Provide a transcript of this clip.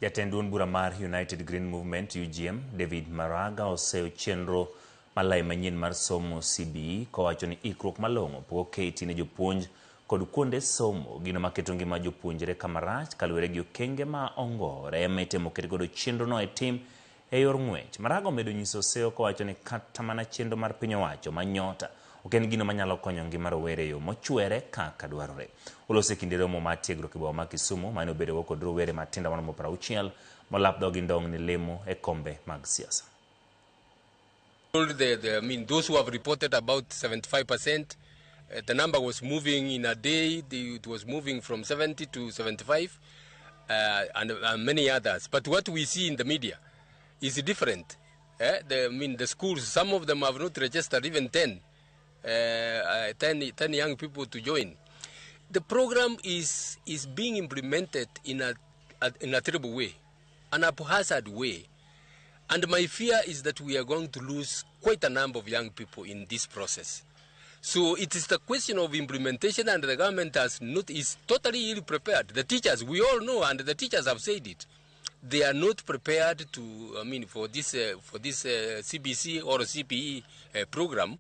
Jatend duond bura mar United Green Movement UGM, David Maraga oseyo chenro malai manyien mar somo CBE kowacho ni ikruok malong'o pok oketi ne jopuonj kod kuonde somo, gino maketo ngima jopuonjre kama rach kaluwore gi okenge ma ongore ma itemo ket godo chenrono e tim e yor ng'wech. Maraga omedo nyiso seyo kowacho ni kata mana chenro mar piny owacho ma Nyota ok en gino manyalo konyo ngima rowere e yo mochwere kaka dwarore. Oloso e kinde romo mar tiegruok e boma ma Kisumu mane obedogo kod rowere matindo maromo 60 molap dhogi ndong' ni lemo e kombe mag siasa. I mean, those who have reported about 75%, the number was moving in a day. It was moving from 70 to 75, and many others. But what we see in the media is different. I mean, the schools, some of them have not registered even 10 young people to join. The program is being implemented in a terrible way, an haphazard way. And my fear is that we are going to lose quite a number of young people in this process. So it is the question of implementation, and the government has not, is totally ill prepared. The teachers, we all know, and the teachers have said it, they are not prepared to, I mean, for this CBC or CBE program.